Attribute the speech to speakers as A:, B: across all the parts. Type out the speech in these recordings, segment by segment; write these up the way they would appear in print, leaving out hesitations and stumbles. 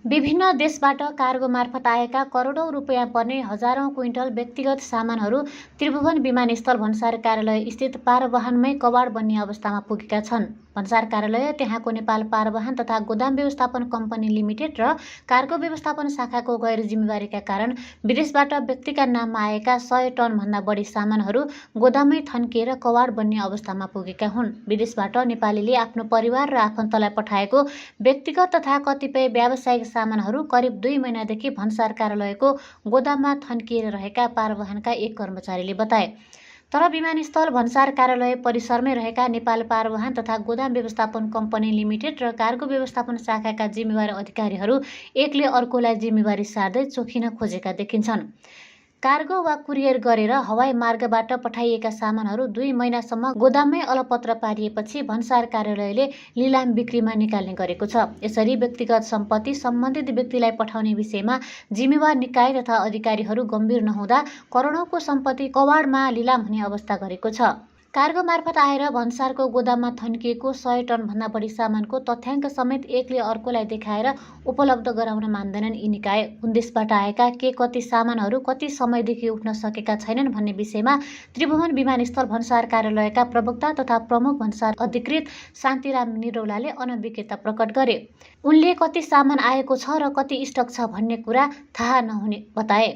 A: विभिन्न देशबाट कार्गो मार्फत आएका करोडौं रुपियाँ पर्ने हजारौं क्विन्टल व्यक्तिगत सामानहरू त्रिभुवन विमानस्थल भन्सार कार्यालय स्थित पारवाहनमै कबाड बन्ने अवस्थामा पुगेका छन्। भन्सार कार्यालय त्यहाँको नेपाल पारवाहन तथा गोदाम व्यवस्थापन कम्पनी लिमिटेड र कार्गो व्यवस्थापन शाखाको गैर जिम्मेवारीका कारण विदेशबाट व्यक्तिका नाममा आएका 100 टनभन्दा बढी सामानहरू गोदाममै थन्किएर कबाड बन्ने अवस्थामा पुगेका हुन्। विदेशबाट नेपालीले आफ्नो परिवार र आफन्तलाई पठाएको व्यक्तिगत तथा कतिपय व्यावसायिक सामानहरू करिब 2 महिनादेखि भन्सार कार्यालयको गोदाममा थन्किएर रहेका पारवाहनका एक कर्मचारीले बताए। तर विमानस्थल भन्सार कार्यालय परिसरमै रहेका नेपाल पारवाहन तथा गोदाम व्यवस्थापन कम्पनी लिमिटेड र कार्गो व्यवस्थापन शाखाका जिम्मेवार अधिकारीहरू एकले अर्कोलाई जिम्मेवारी सार्दै चोखिन खोजेका देखिन्छन्। कार्गो वा कुरियर गरेर हवाई मार्गबाट पठाइएका सामानहरू 2 महिनासम्म गोदाममै अलपत्र पारिएपछि भन्सार कार्यालयले लिलाम बिक्रीमा निकाल्ने गरेको छ। यसरी व्यक्तिगत सम्पत्ति सम्बन्धित व्यक्तिलाई पठाउने विषयमा जिम्मेवार निकाय तथा अधिकारीहरू गम्भीर नहुँदा करोडौंको सम्पत्ति कबाडमा लिलाम हुने अवस्था गरेको छ। कार्गो मार्फत आएर भन्सारको गोदाममा थन्किएको 100 टनभन्दा बढी सामानको तथ्याङ्क समेत एकले अर्कोलाई देखाएर उपलब्ध गराउन मान्दैनन् यी निकाय। कुन देशबाट आएका कति सामानहरू कति समयदेखि उठ्न सकेका छैनन् भन्ने विषयमा त्रिभुवन विमानस्थल भन्सार कार्यालयका प्रवक्ता तथा प्रमुख भन्सार अधिकृत शान्तिराम निरौलाले अनभिज्ञता प्रकट गरे। उनले कति सामान आएको छ र कति स्टक छ भन्ने कुरा थाहा नहुने बताए।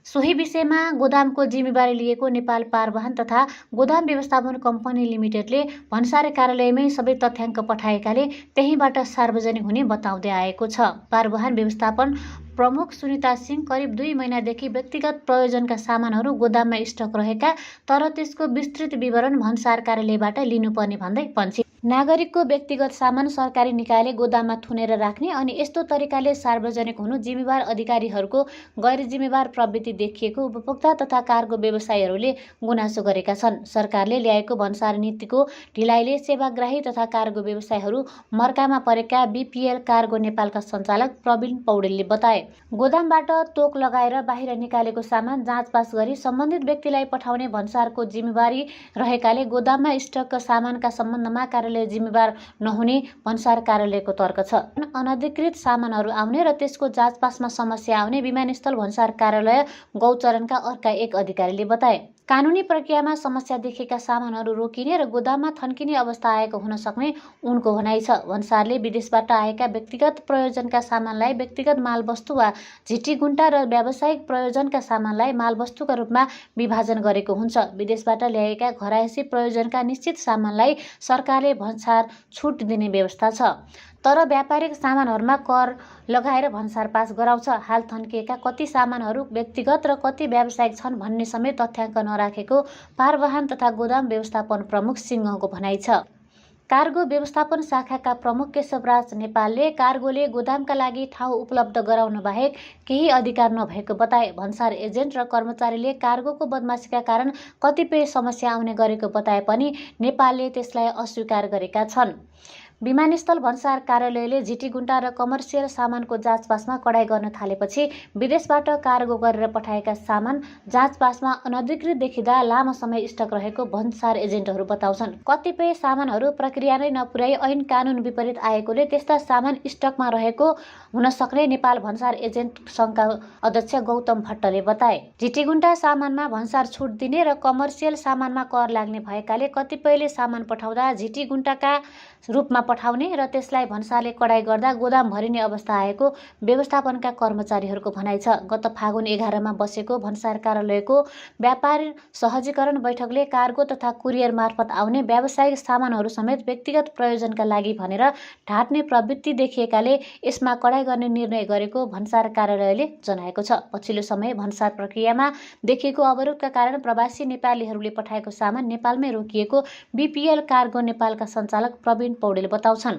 A: सोही विषयमा गोदामको जिम्मेवारी लिएको नेपाल पारवाहन तथा गोदाम व्यवस्थापन कम्पनी लिमिटेडले भन्सार कार्यालयमै सबै तथ्याङ्क पठाएकाले त्यहीँबाट सार्वजनिक हुने बताउँदै आएको छ। पारवाहन व्यवस्थापन प्रमुख सुनिता सिंह करिब 2 महिनादेखि व्यक्तिगत प्रयोजनका सामानहरू गोदाममा स्टक रहेका तर त्यसको विस्तृत विवरण भन्सार कार्यालयबाट लिनुपर्ने भन्दै भन्छे। नागरिकको व्यक्तिगत सामान सरकारी निकायले गोदाममा थुनेर राख्ने अनि यस्तो तरिकाले सार्वजनिक हुनु जिम्मेवार अधिकारीहरूको गैर जिम्मेवार प्रवृत्ति देखिएको उपभोक्ता तथा कार्गो व्यवसायीहरूले गुनासो गरेका छन्। सरकारले ल्याएको भन्सार नीतिको ढिलाइले सेवाग्राही तथा कार्गो व्यवसायीहरू मर्कामा परेका बीपीएल कार्गो नेपालका सञ्चालक प्रवीण पौडेलले बताए। गोदामबाट तोक लगाएर बाहिर निकालेको सामान जाँचपास गरी सम्बन्धित व्यक्तिलाई पठाउने भन्सारको जिम्मेवारी रहेकाले गोदाममा स्टक सामानका सम्बन्धमा कार्यालय जिम्मेवार नहुने भन्सार कार्यालयको तर्क छ। अनधिकृत सामानहरू आउने र त्यसको जाँचपासमा समस्या आउने विमानस्थल भन्सार कार्यालय गौचरणका अर्का एक अधिकारीले बताए। कानुनी प्रक्रियामा समस्या देखेका सामानहरू रोकिने र गोदाममा थन्किने अवस्था आएको हुन सक्ने उनको भनाइ छ। भन्सारले विदेशबाट आएका व्यक्तिगत प्रयोजनका सामानलाई व्यक्तिगत मालवस्तु वा झिटिगुन्टा र व्यावसायिक प्रयोजनका सामानलाई मालवस्तुका रूपमा विभाजन गरेको हुन्छ। विदेशबाट ल्याएका घरायसी प्रयोजनका निश्चित सामानलाई सरकारले भन्सार छुट दिने व्यवस्था छ। तर व्यापारिक सामानहरूमा कर लगाएर भन्सार पास गराउँछ। हाल थन्किएका कति सामानहरू व्यक्तिगत र कति व्यावसायिक छन् भन्ने समेत तथ्याङ्क नराखेको पारवाहन तथा गोदाम व्यवस्थापन प्रमुख सिंहको भनाइ छ। कार्गो व्यवस्थापन शाखाका प्रमुख केशवराज नेपालले कार्गोले गोदामका लागि ठाउँ उपलब्ध गराउन बाहेक केही अधिकार नभएको बताए। भन्सार एजेन्ट र कर्मचारीले कार्गोको बदमासीका कारण कतिपय समस्या आउने गरेको बताए पनि नेपालले त्यसलाई अस्वीकार गरेका छन्। विमानस्थल भन्सार कार्यालयले झिटिगुन्टा र कमर्सियल सामानको जाँचपासमा कडाई गर्न थालेपछि विदेशबाट कार्गो गरेर पठाएका सामान जाँचपासमा अनधिकृत देखिँदा लामो समय स्टक रहेको भन्सार एजेन्टहरू बताउँछन्। कतिपय सामानहरू प्रक्रिया नै नपुर्याई ऐन कानुन विपरीत आएकोले त्यस्ता सामान स्टकमा रहेको हुन सक्ने नेपाल भन्सार एजेन्ट सङ्घका अध्यक्ष गौतम भट्टले बताए। झिटिगुन्टा सामानमा भन्सार छुट दिने र कमर्सियल सामानमा कर लाग्ने भएकाले कतिपयले सामान पठाउँदा झिटिगुन्टाका रूपमा पठाउने र त्यसलाई भन्सारले कडाई गर्दा गोदाम भरिने अवस्था आएको व्यवस्थापनका कर्मचारीहरूको भनाइ छ। गत फागुन 11 मा बसेको भन्सार कार्यालयको व्यापार सहजीकरण बैठकले कार्गो तथा कुरियर मार्फत आउने व्यावसायिक सामानहरू समेत व्यक्तिगत प्रयोजनका लागि भनेर ढाट्ने प्रवृत्ति देखिएकाले यसमा कडाई गर्ने निर्णय गरेको भन्सार कार्यालयले जनाएको छ। पछिल्लो समय भन्सार प्रक्रियामा देखिएको अवरोधका कारण प्रवासी नेपालीहरूले पठाएको सामान नेपालमै रोकिएको बीपीएल कार्गो नेपालका सञ्चालक प्रवीण पौडेल बताउँछन्।